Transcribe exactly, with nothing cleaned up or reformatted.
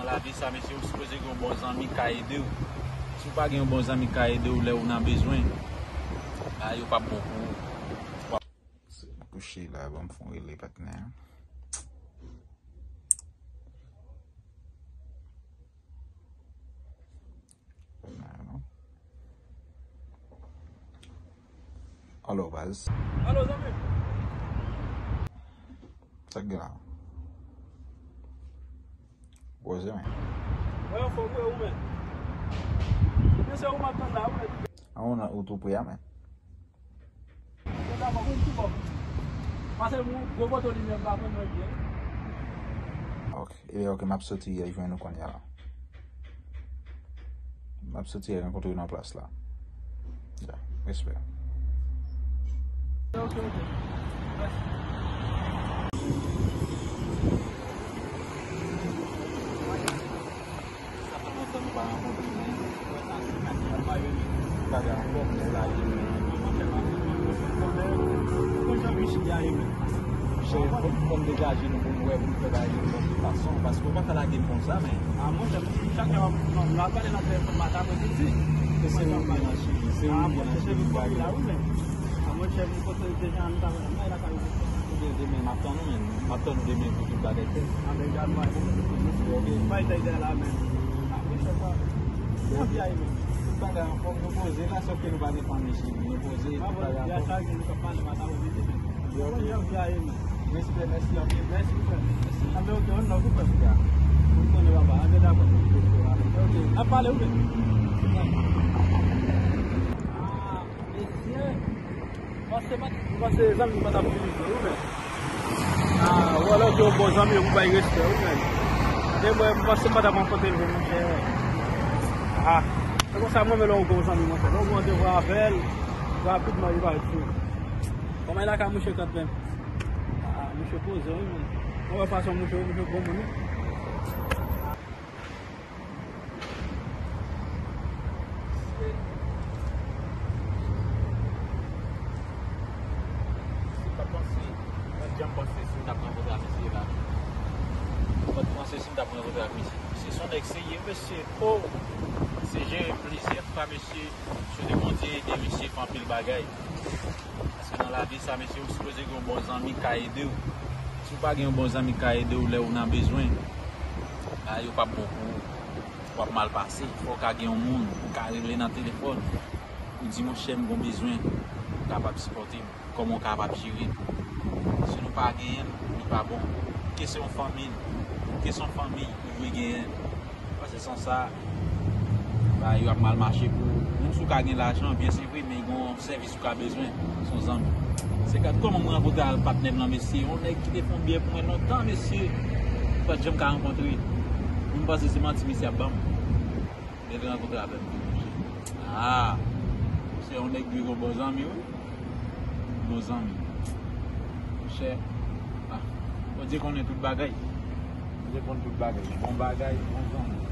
Lavi sa, mesye, ou sipoze gen yon bon zanmi k ka ede w. Si w pa gen yon bon zanmi k ka ede w lè w nan bezwen, bagay yo p ap bon pou ou. M kouche la, ban m fè yon rele patnè. Alo, baz. Alo, zanmi. Sa k gen la? Poze, men. Mwen anfòm, wi, ou menm? Ebyen, se ou m ap tann la, wi, men. An, ou nan, ou tou pre a, men. Mwen dakò, mwen tou bon. Pase mwen gwo poto li menm pa konn mwen byen. Ok, e ok, m ap soti jwenn ou kounye a la. M ap soti rankontre w nan plas la. Ya, respè. Ok, ok. Mèsi. Sa fè lontan nou pa rankontre, men. Bagay ankò, men lage, men. Mwen jan Michi a ye, men. Chè, fò, fò n degaje nou pou n wè, pou n fè bagay yo yon lòt fason, paske w pa ka lage m konsa, men. A, monchè, chak lè w ap, w ap pale nan telefòn maten apre midi. Se ou ki nan chili, se ou ki nan chili, bagay la, wi, men. A, monchè, m kote deja, nou ta wè, m la, la, Ebyen, demen, m ap tann ou, men. M ap tann ou demen pou tout bagay fèt. A, men, gad, mwen, ok. Bay tèt la, men. A, wi, chè, sa. Jan vi a ye, men. Tout bagay anfòm, nou poze la, sòf ke nou pa gen fanmi chili. Nou poze, tout bagay anfòm. Jan vi a ye, men. Jan vi a ye, men. Respè, mèsi anpil. Mèsi, frè. Mèsi. A, men, ok, on nan, frè. Ya. Ou konnen, papa. A, men, dakò. Ok. N ap pale, wi, men. A, mesye. Panse m pa, m panse zanmi m pa t ap vini vre, wi, men. A, wè lè w gen yon bon zanmi, ou bay respè, wi, men. Men mwen, m panse m pa t ap rankontre l vre, monchè. A, se konsa mwen menm lè w gen yon zanmi, monchè. Lè w gen randevou avè l, rapidman, li parèt sou ou. Kòman e lakay mouche kanmenm? A, mouche poze, wi, men. Mwen wè fason mouche, mouche bon moun, wi. Misye pa t panse, mwen janm panse si m t ap rankontre ak misye la. Mwen pa t panse si m t ap rankontre ak misye. Misye se yon nèg serye, mesye. O! Misye jere m plizyè fwa, mesye. Swete Bondye ede misye fè anpil bagay. Paske nan lavi sa, mesye, ou sipoze gen yon bon zanmi k ka ede w. Si w pa gen yon bon zanmi k ka ede w lè w nan bezwen, bagay yo p ap bon pou ou. W ap mal pase. Fò w ka gen yon moun ou ka rele nan telefòn. Ou di, monchè, m gon bezwen. Ou kapab sipòte m. Kòman w kapab jere l? Si nou pa genyen l, li pa bon. Ke se yon fanmi, ke se yon fanmi, ou dwe genyen l. Paske san sa, bagay yo ap mal mache pou ou. Menm si w ka gen lajan, byen se vre, men gen yon sèvis ou ka bezwen, se yon zanmi. Se gad kòman mwen rankontre ak patnè m nan, mesye. Yon nèg ki te fè yon byen pou mwen lontan, mesye. M pa t janm ka rankontre. M panse se manti misye ap ban m. Men li rankontre avè m. A! Se yon nèg ki gon bon zanmi, wi. Bon zanmi. Monchè. A! Bondye konnen tout bagay. Bondye konn tout bagay. Bon bagay, bon zanmi.